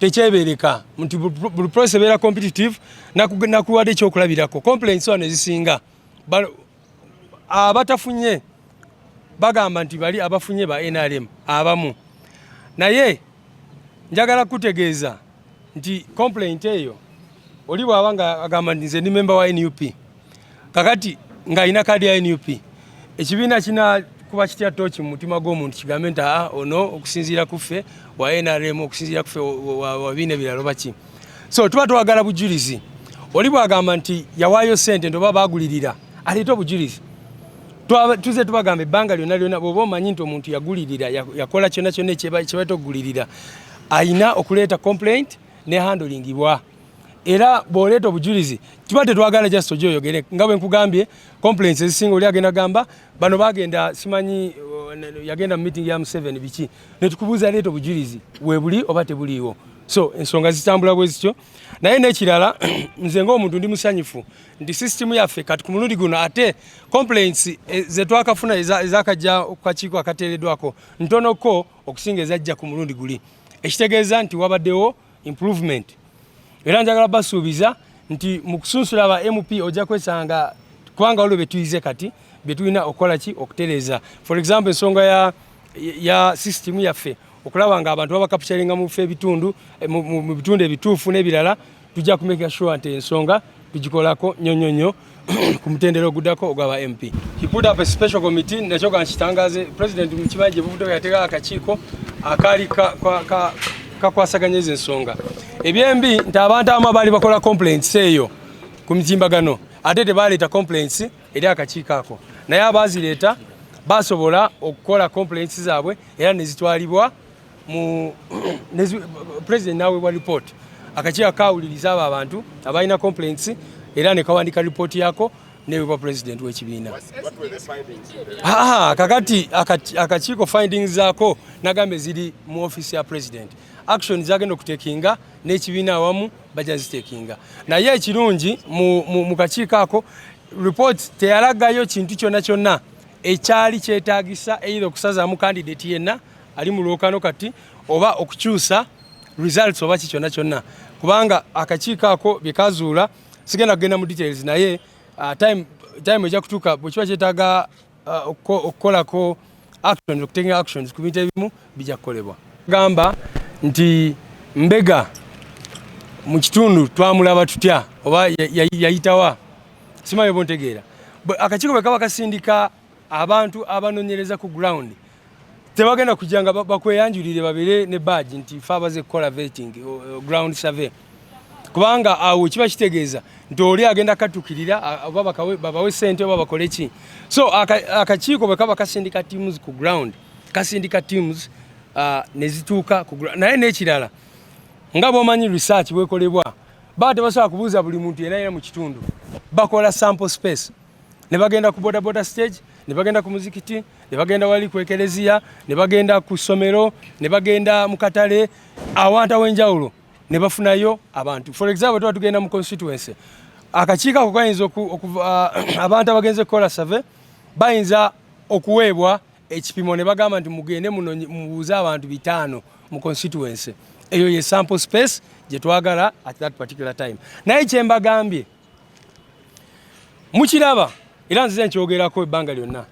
Tekyebeereka nti buli process ebeera competitive. Nakuwadde ekyokulabirako, complaints wano ezisinga abatafunye bagamba nti bali abafunye ba NRM abamu, naye njagala kutegeeza nti complaint eyo, oli bw'aba nga agamba nti nze ndi member wa NUP, kakati ng'alina kaadi ya NUP, ekibiina kina kuba kitya tooki mu mutima gw'omuntu kigambe nti aa, ono okusinziira ku ffe wa NRM, okusinziira ku ffe wa biina ebirala oba ki? So tuba twagala bujulizi. Oli bw'agamba nti yawaayo ssente nti oba baagulirira, aleete obujulizi. Tuze tubagamba ebbanga lyonna lyonna, bw'oba omanyi nti omuntu yagulirira, yakola kyonna kyonna ekibaita okugulirira, ayina okuleeta complaint ne handlingibwa. Era bw'oleeta obujulizi, kiba tetwagala just ojja oyogere. Nga bwe nkugambye, complaints ezisinga oli agenda gamba bano bagenda, simanyi yagenda mu meeting ya Museveni biki, netukubuuza, leeta obujulizi, weebuli oba tebuliiwo. So ensonga zitambula bwe zityo. Naye n'ekirala, nze ng'omuntu ndi musanyufu nti system yaffe kati ku mulundi guno ate complaints zetwakafuna ezakajja ku kakiiko akateereddwako ntonoko okusinga ezajja ku mulundi guli, ekitegeeza nti wabaddewo improvement. Era njagala basuubiza nti mu kusunsula ba MP ojja kwesanga, kubanga waliwo bye tuyize kati bye tulina okukola ki, okutereeza. For example, ensonga ya system yaffe okulaba nga abantu babacapturinga mu bifo ebitundu mu bitundu ebituufu n'ebirala, tujja kumake sure nti ensonga tugikolako nnyo nnyo nnyo ku mutendera oguddako ogwaba MP. He put up a special committee. Nakyo kankitangaze, President mukimanyi gye buvuddeko yateekawo akakiiko akaali kakwasaganya ezo ensonga. Ebyembi nti abantu abamu abaali bakola complaints eyo ku mitimbagano ate tebaleeta complaints eri akakiiko ako, naye abazireeta basobola okukola complaints zaabwe era nezitwalibwa mu President naweebwa report. Akakiiko kawuliriza abo abantu abalina complaints era ne kawandika report yako neweebwa President w'ekibiina. Ah, kakati akakiiko findings zaako nagambe ziri mu office ya President. Action zagenda okutakinga n'ekibiina awamu bajja zitakinga. Naye ekirungi mu kakiiko ako, report teyalagayo kintu kyonna kyonna ekyali kyetaagisa either okusazaamu candidate yenna ali mu lwokano kati oba okukyusa results oba ki kyonna kyonna, kubanga akakiiko ako bye kazuula sigenda kugenda mu details, naye time ejja kutuuka bwe kiba kyetaaga okukolako actions, okutakinga actions ku bintu ebimu bijja kukolebwa. Gamba nti mbega mu kitundu twamulaba tutya oba yayitawa, simanyi oba ontegeera. Akakiiko bwe kaba kasindika abantu abanonyereza ku ground, tebagenda kujja nga bakweyanjulire babeere ne badge nti fe abaze kukola vetting, ground survey, kubanga awo kiba kitegeeza nti oli agenda katukirira oba babawe sente oba bakole ki. So akakiiko bwe kaba kasindika teams ku ground, kasindika teams ne zituuka ku ground. Naye n'ekirala, nga bw'omanyi research bwekolebwa, baba tebasobola kubuuza buli muntu yena yena mu kitundu. Bakola sample space ne bagenda ku boda boda stage, ne bagenda ku muzikiti, ne bagenda wali ku ekereziya, ne bagenda ku ssomero, ne bagenda mu katale, awantu aw'enjawulo ne bafunayo abantu. For example, tuba tugenda mu constituency, akakiiko ako kayinza abantu abagenze kukola survey bayinza okuweebwa ekipimo ne bagamba nti mugende mubuuze abantu 500 mu constituency eyo. Ye sample space gye twagala at that particular time. Naye kyembagambye mukiraba, era nzize nkyogerako ebbanga lyonna,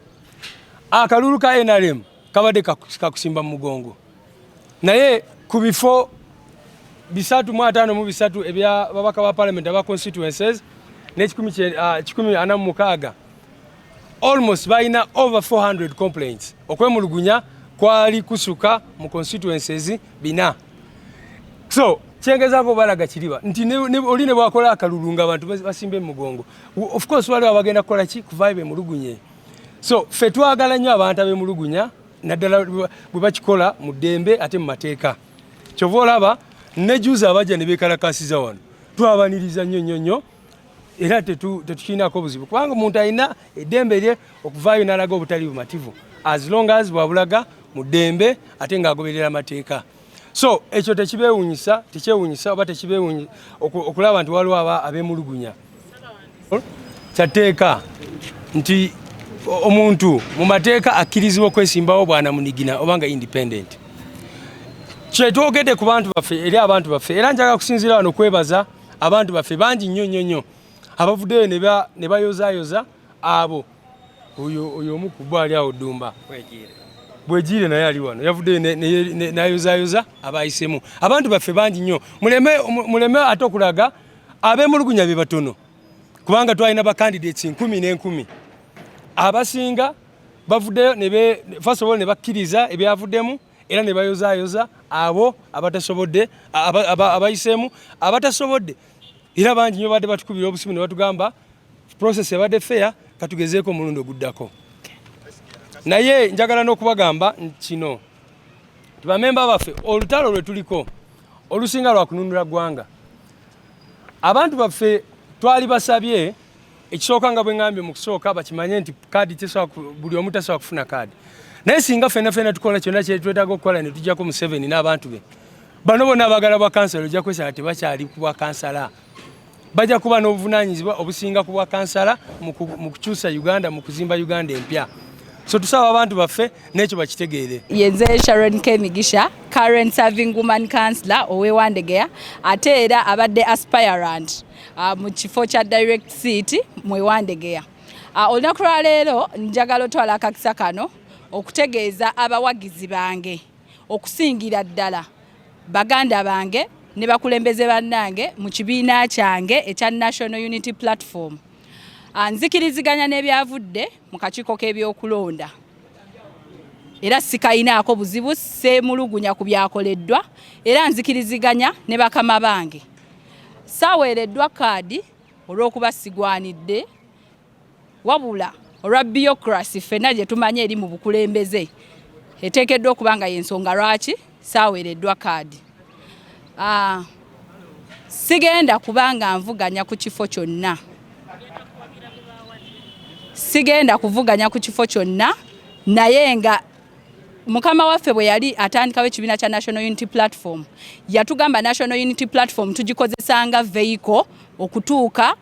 akalulu ka NRM kabadde kakusimba mu mugongo, naye ku bifo 353 ebyababaka ba parliament aba constituencies n'ekikumi 146, almost balina over 400 complaints. Okwemulugunya kwali kusuka mu constituencies 400. So kyengezaako balaga kiriba nti oli ne bwakola akalulu nga abantu basimba emugongo, of course waliwo abagenda kukola ki, kuvaayo bemulugunye. So ffe twagala nnyo abantu abemulugunya, naddala bwe bakikola mu ddembe ate mu mateeka. Kyova olaba nejuzi abajja ne beekalakasiza wano, twabaniriza nnyo nnyo nnyo, era tetukirinako obuzibu, kubanga omuntu alina eddembe lye okuvaayo n'alaga obutali bumativu, as long as bwabulaga mu ddembe ate ng'agoberera amateeka. So ekyo tekibeewunyisa, tekyewunyisa oba tekibeewunyi okulaba nti waliwo aba abemulugunya. Kyatteeka nti omuntu mu mateeka akkirizibwa okwesimbawo bwanamunigina oba nga independent. Kyetwogedde ku bantu baffe, eri abantu baffe, era njagala kusinziira wano kwebaza abantu baffe bangi nnyo nnyo nnyo abavuddeyo ne bayozaayoza abo. Oyo omu ku bo ali awo, Ddumba Bwegiire, naye ali wano, yavuddeyo n'ayozaayoza abayisemu. Abantu baffe bangi nnyo. Muleme ate okulaga ab'emulugunya be batono, kubanga twalina ba candidates nkumi n'enkumi. Abasinga bavuddeyo first of all ne bakkiriza ebyavuddemu, era ne bayozaayoza abo abatasobodde, abayiseemu abatasobodde. Era bangi nnyo badde batukubira obusimu ne batugamba process ebadde fair, katugezeeko omulundi oguddako. Naye njagala n'okubagamba kino nti bamemba baffe, olutalo lwe tuliko olusinga lwa kununula ggwanga. Abantu baffe twali basabye, ekisooka, nga bwe ŋŋambye mu kusooka, bakimanye nti kaadi buli omu tasobola kufuna kaadi. Naye singa ffenna ffenna tukola kyonna kyetwetaaga okukola ne tujjako Museveni n'abantu be bano bonna abaagala bwa kansala, ojja kwesanga tebakyali ku bwa kansala, bajja kuba n'obuvunaanyizibwa obusinga ku bwa kansala mu kukyusa Uganda, mu kuzimba Uganda empya. So tusaba abantu baffe n'ekyo bakitegeere. Yenze Sharon Kemigisha, current serving woman councillor ow'e ate era abadde aspirant mu kifo kya direct seat mu Ewandegeya. Olunaku lwaleero njagala otwala akakisa kano okutegeeza abawagizi bange, okusingira ddala baganda bange ne bakulembeze bannange mu kibiina kyange ekya National Unity Platform. Nzikiriziganya n'ebyavudde mu kakiiko k'ebyokulonda, era sikayinaako buzibu, seemulugunya ku byakoleddwa, era nzikiriziganya ne bakama bange. Saaweereddwa kaadi olw'okuba sigwanidde, wabula olwa bureaucracy ffenna gye tumanyi eri mu bukulembeze, eteekeddwa okuba nga y'ensonga lwaki saaweereddwa kaadi. Sigenda kubanga nvuganya ku kifo kyonna, sigenda kuvuganya ku kifo kyonna. Naye nga mukama waffe bwe yali atandikawo ekibiina kya National Unity Platform, yatugamba National Unity Platform tugikozesanga vehicle okutuuka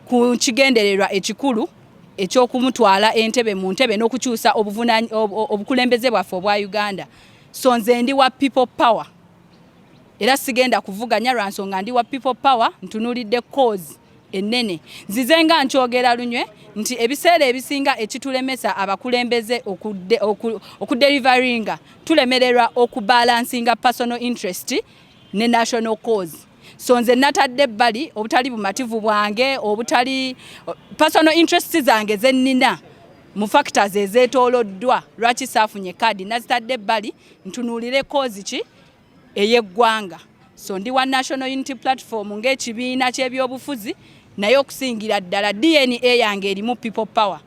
ku kigendererwa ekikulu ekyokumutwala entebe mu ntebe n'okukyusa obukulembeze bwaffe obwa Uganda. So nze ndi wa People Power, era sigenda kuvuganya lwa nsonga ndi wa People Power. Ntunuulidde cause ennene. Nzize nga nkyogera lunywe nti ebiseera ebisinga ekitulemesa abakulembeze okudeliveringa, tulemererwa okubalansinga personal interest ne national cause. So nze natadde ebbali obutali bumativu bwange, obutali personal interest zange zennina mu factors ezeetooloddwa lwaki saafunye kaadi, nazitadde ebbali ntunuulire cause ki ey'eggwanga. So ndi wa National Unity Platform ng'ekibiina ky'ebyobufuzi, naye okusingira ddala DNA yange erimu People Power.